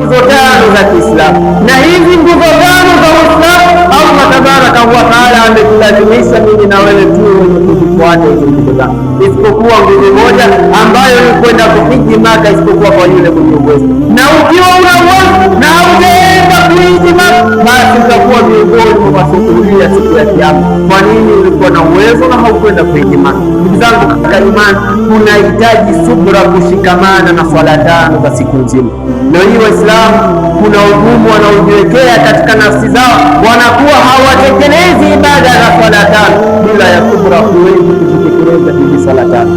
Nguzo tano za Kiislamu, na hizi nguzo tano za Uislamu Allah tabaraka wa taala ametulazimisha mimi na wewe tu wenye kuzifuata hizi nguzo tano, isipokuwa nguzo moja ambayo ni kwenda kuhiji Maka, isipokuwa kwa yule mwenye uwezo. Na ukiwa una uwezo na haujaenda kuhiji Maka, basi utakuwa miongoni mwa wasiokulia siku ya Kiyama. Kwa nini ulikuwa na uwezo na haukwenda kuhiji Maka? Ndugu zangu katika imani, tunahitaji subra kushikamana na swala tano za siku nzima. Leo hii Waislamu kuna ugumu wanaojiwekea katika nafsi zao, wanakuwa hawatekelezi ibada za swala tano. Bila ya subra huwezi kuzitekeleza hizi swala tano.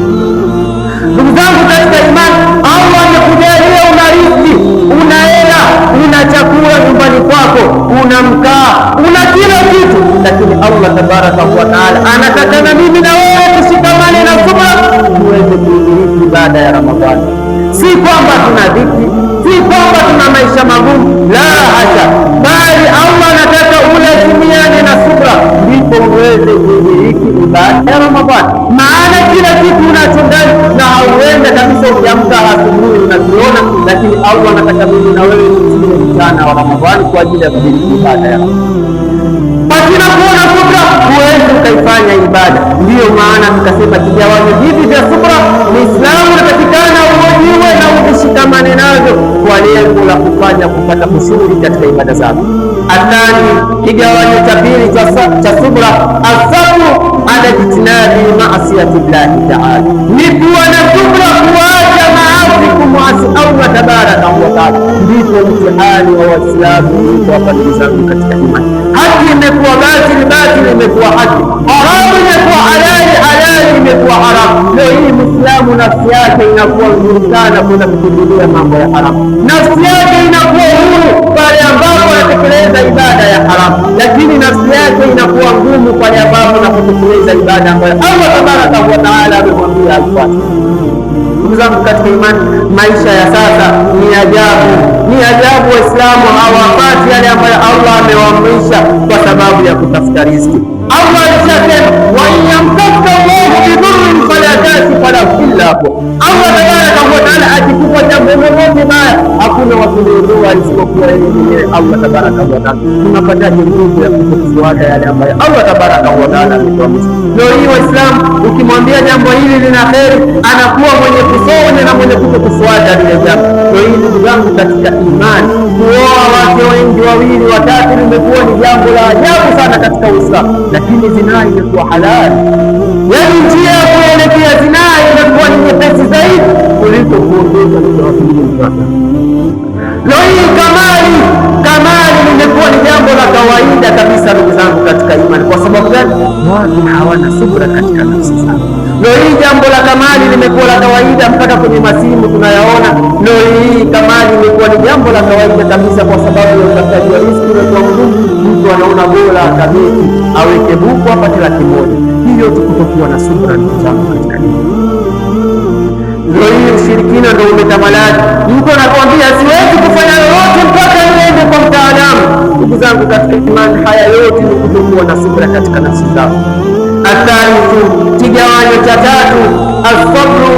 Ndugu zangu katika imani, Allah amekujalia una riziki, una hela, una chakula nyumbani kwako, una mkaa, una kila kitu, lakini Allah tabaraka wa taala anataka na mimi na wewe tushikamane na subra tuweze kuidiriki ibada ya Ramadhani. Si kwamba tuna dhiki, si kwamba tuna maisha magumu, la hasha, bali Allah anataka ulazimiane na subra, ndipo uweze kuidiriki ibada ya Ramadhani. Maana kila kitu unacho ndani na hauenda kabisa, ukiamka asubuhi unakiona, lakini Allah anataka mimi na wewe tusimame mchana wa Ramadhani kwa ajili ya kudiriki ibada ya Ramadhani. Pasina kuona subra huwezi ukaifanya ibada. Ndiyo maana tukasema kigawanyo hivi vya subra, Muislamu unatakikana uojiwe na uvishikamane navyo kwa lengo la kufanya kupata kusudi katika ibada zako. Athani, kigawanyo cha pili cha subra, asabru ala jitinabi maasiyati llahi taala, ni kuwa na subra kuacha maasi, kumwasi Allah tabaraka wa taala. Ndipo mtihani wa Waislamu uliko hapa, ndugu zangu katika imani. Haki imekuwa batili, batili imekuwa haki, haramu imekuwa halali, halali imekuwa haramu. Leo hii Muislamu nafsi yake inakuwa nzuri sana kwenda kukimbilia mambo ya haramu, nafsi yake inakuwa huru pale ambapo anatekeleza ibada ya haramu, lakini nafsi yake inakuwa ngumu pale ambapo anapotekeleza ibada ambayo Allah tabaraka wa taala amemwambia aifuate. Ndugu zangu katika imani, maisha ya sasa ni ajabu, ni ajabu. Waislamu hawapati yale ambayo Allah amewaamrisha kwa sababu ya kutafuta riziki. Allah alishasema, wa in yamsaka Allahu bidurrin fala kashifa lahu illa hu. Allah tabaraka wa taala akikupa jambo lolote baya, hakuna wa kuliondoa isipokuwa yeye mwenyewe Allah tabaraka wa taala. Tunapataje nguvu ya kutokufuata yale ambayo Allah tabaraka wa taala ametuamrisha? Leo hii Waislamu ukimwambia jambo hili lina kheri, anakuwa mwenye kusonya na mwenye kutokufuata lile jambo. Leo hii ndugu zangu katika imani, kuoa wake wengi, wawili watatu, limekuwa ni jambo la ajabu sana katika Uislamu, lakini zinaa imekuwa halali. Yaani njia ya kuelekea zinaa imekuwa ni nyepesi zaidi kuliko kuongeza mke wa pili, mke wa tatu. Leo hii kamari limekuwa ni jambo la kawaida kabisa, ndugu zangu katika imani. Kwa sababu gani? Watu hawana subra katika nafsi zao. Leo hii jambo la kamari limekuwa la kawaida mpaka kwenye masimu tunayaona. Leo hii kamari imekuwa ni jambo la kawaida kabisa, kwa sababu ya utafutaji wa riziki umekuwa mgumu. Mtu anaona bora akabeti aweke buku apate 100,000. Hiyo tu kutokuwa na subra, ndugu zangu katika dini. Leo hii ushirikina ndo umetamalaki. Mtu anakuambia siwezi kufanya lolote mpaka niende kwa mtaalamu. Ndugu zangu katika imani, haya yote ni kutokuwa na subra katika nafsi zao. Athalithu, kigawanyo cha tatu, asabru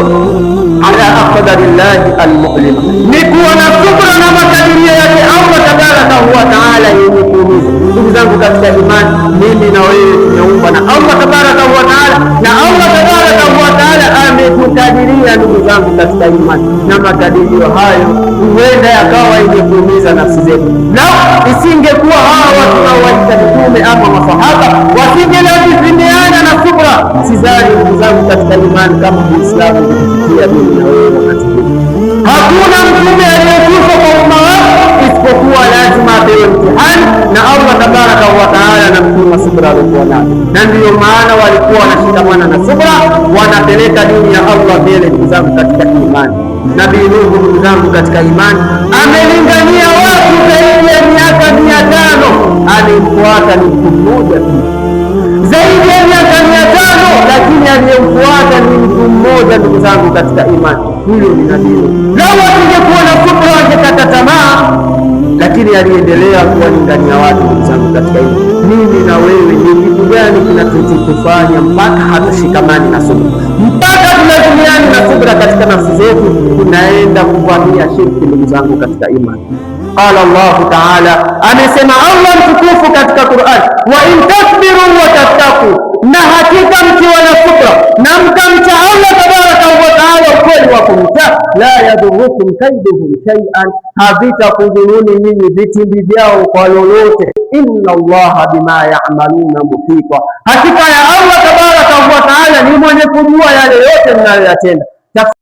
ala aqdari llahi almulima, ni kuwa na subra na makadirio yake Allah tabaraka wa taala yenye kuumiza. Ndugu zangu katika imani, mimi na wewe tumeumbwa na Allah tabaraka wa taala, na Allah tabaraka wa taala ametukadiria, ndugu zangu katika imani, na makadirio hayo huenda yakawa yenye kuumiza nafsi zetu. Lau isingekuwa hawa tunaowaita mitume ama masahaba wasingelazimiana na subra, sidhani ndugu zangu katika imani kama Uislamu ungetufikia mimi na wewe wakati huu. Hakuna mtume aliyekufa kwa umma wake isipokuwa lazima apewe mtihani na Allah tabaraka wa taala na mtume subra alikuwa nayo, na ndiyo maana walikuwa wanashikamana na subra, wanapeleka dini ya Allah mbele. Ndugu zangu katika imani, Nabii Nuhu, ndugu zangu katika imani, amelingania watu zaidi ya miaka 500, alimfuata ni mtu mmoja tu zaidi ya miaka 500, lakini aliyemfuata ni mtu mmoja. Ndugu zangu katika imani, huyo ni Nabii Nuhu. Lau asingekuwa na subra wangekata tamaa, lakini aliendelea kuwalingania watu. Ndugu zangu katika imani, Mimi na wewe ni kitu gani kinachotufanya mpaka hatushikamani na subra, mpaka tunatumiani na subra katika nafsi zetu, tunaenda kuvamia shirki? Ndugu zangu katika imani, qala Allahu taala, amesema Allah mtukufu katika Qur'an, wa in tasbiru wa tattaqu, na hakika mkiwa na subra na mkamcha Allah tabaraka wa taala ukweli wa kumcha, la yadhurukum kaiduhum shay'an, havitakudhuruni nyinyi vitimbi vyao kwa lolote. Inna Allaha bima ya'maluna muhita, hakika ya Allah tabaraka wa taala ni mwenye kujua yale yote mnayoyatenda.